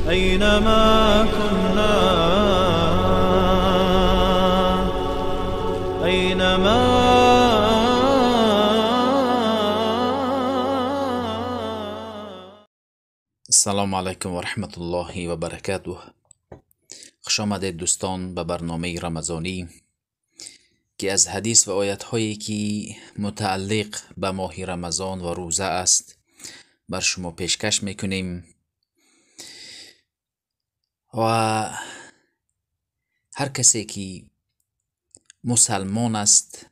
أينما كنا، أينما السلام علیکم و رحمت الله و برکاته. خوش آمدید دوستان به برنامه رمضانی که از حدیث و آیت هایی که متعلق به ماه رمضان و روزه است بر شما پیشکش میکنیم و هر کسی که مسلمان است،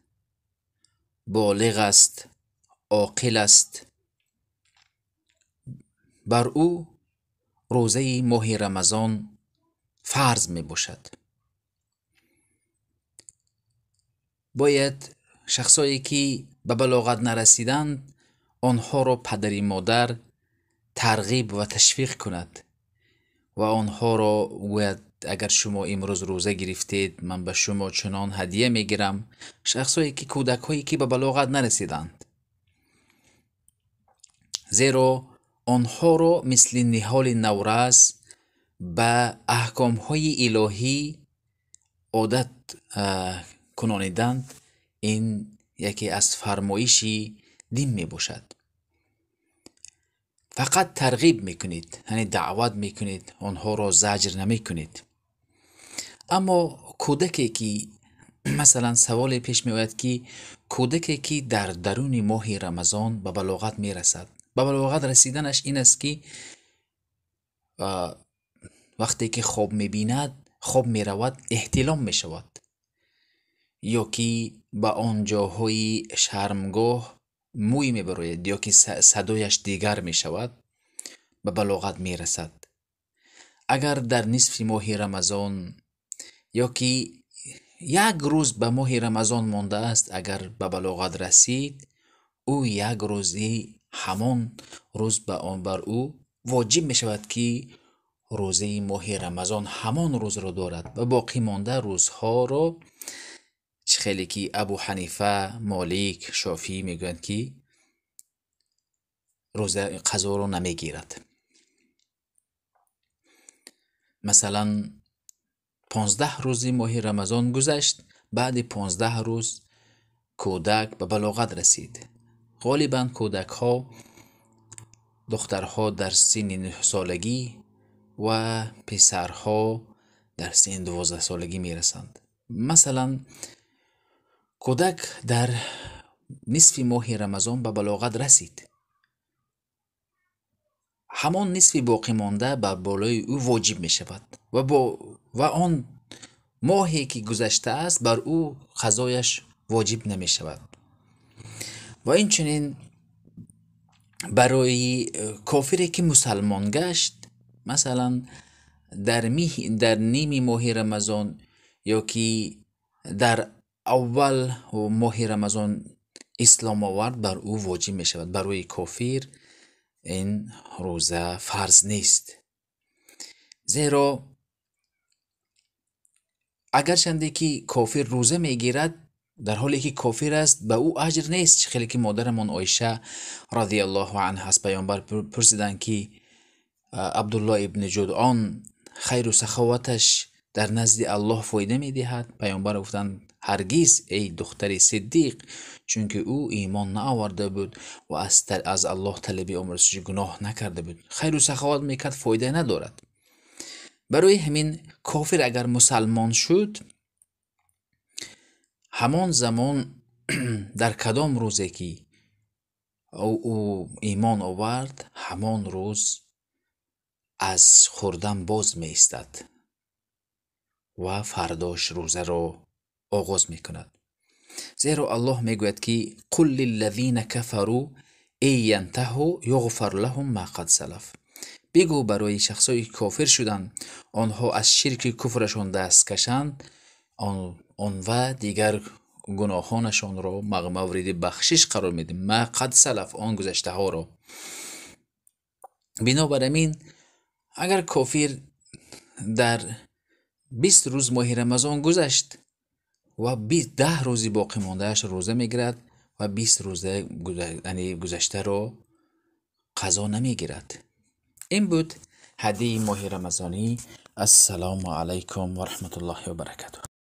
بالغ است، عاقل است، بر او روزه ماه رمضان فرض می باشد. باید شخصایی که به بلاغت نرسیدند آنها را پدری مادر ترغیب و تشویق کند و آنها را گوید اگر شما امروز روزه گرفتید من به شما چنان هدیه میگیرم. شخصایی که کودکهایی که به بلاغت نرسیدند، زیرا آنها را مثل نهال نورس به احکامهای الهی عادت کنانیدند. این یکی از فرمایش دین می باشد. فقط ترغیب میکنید، یعنی دعوت میکنید، آنها را زجر نمیکنید. اما کودکی که مثلا سوال پیش می آید که کودکی که در درون ماه رمضان به بلاغت میرسد، به بلاغت رسیدنش این است که وقتی که خواب میبیند، خواب میرود، احتلام میشود یا که به آن جاهای شرمگاه موی میبراید یا که صدایش دیگر میشود، به بلاغت میرسد. اگر در نصف ماه رمضان یا که یک روز به ماه رمضان مانده است، اگر به بلاغت رسید، او یک روزی همان روز به آن بر او واجب میشود که روزه ماه رمضان همان روز را دارد و باقی مانده روزها را خیلی که ابو حنیفه، مالک، شافعی میگویند که روزه قضا را نمیگیرد. مثلا 15 روزی ماه رمضان گذشت، بعد 15 روز کودک به بلاغت رسید. غالبا کودک ها، دخترها در سن 9 سالگی و پسرها در سن 12 سالگی میرسند. مثلا کودک در نصف ماه رمضان به بلاغت رسید، همان نصف باقی مانده بر بالای او واجب می شود و آن ماهی که گذشته است بر او قضایش واجب نمی شود. و این چنین برای کافری که مسلمان گشت، مثلا در نیم ماه رمضان یا که در اول ماه رمضان اسلام آورد، بر او واجب می شود. برای کافر این روزه فرض نیست، زیرا اگرچنده که کافر روزه می گیرد، در حالی که کافر است به او اجر نیست. خیلی که مادرمان عایشه رضی الله عنها از پیامبر پرسیدند که عبدالله ابن جدعان خیر و سخاوتش در نزد الله فایده می دهد؟ پیامبر گفتند هرگز ای دختر صدیق، چون که او ایمان نآورده بود و از الله طلب آمرزش گناه نکرده بود. خیر و سخاوت میکرد، فایده ندارد. برای همین کافر اگر مسلمان شد، همان زمان در کدام روزی که او ایمان آورد، همان روز از خوردن باز می ایستد و فرداش روزه را آغاز می کند. زیرا الله می گوید که قل للذین کفروا ان ینتهوا یغفر لهم ما قد سلف. بگو برای شخصایی که کافر شدند، آنها از شرک کفرشان دست کشند، آن و دیگر گناهانشان را مورد بخشش قرار میدیم. ما قد سلف، آن گذشته ها را. بنابراین اگر کافر در 20 روز ماه رمضان گذشت و 10 روزی باقی ماندهش روزه میگیرد و 20 روزه گذشته را قضا نمیگیرد. این بود Ҳадияи моҳи рамазонӣ. Ассалому алайкум ва раҳматуллоҳи ва баракатуҳ.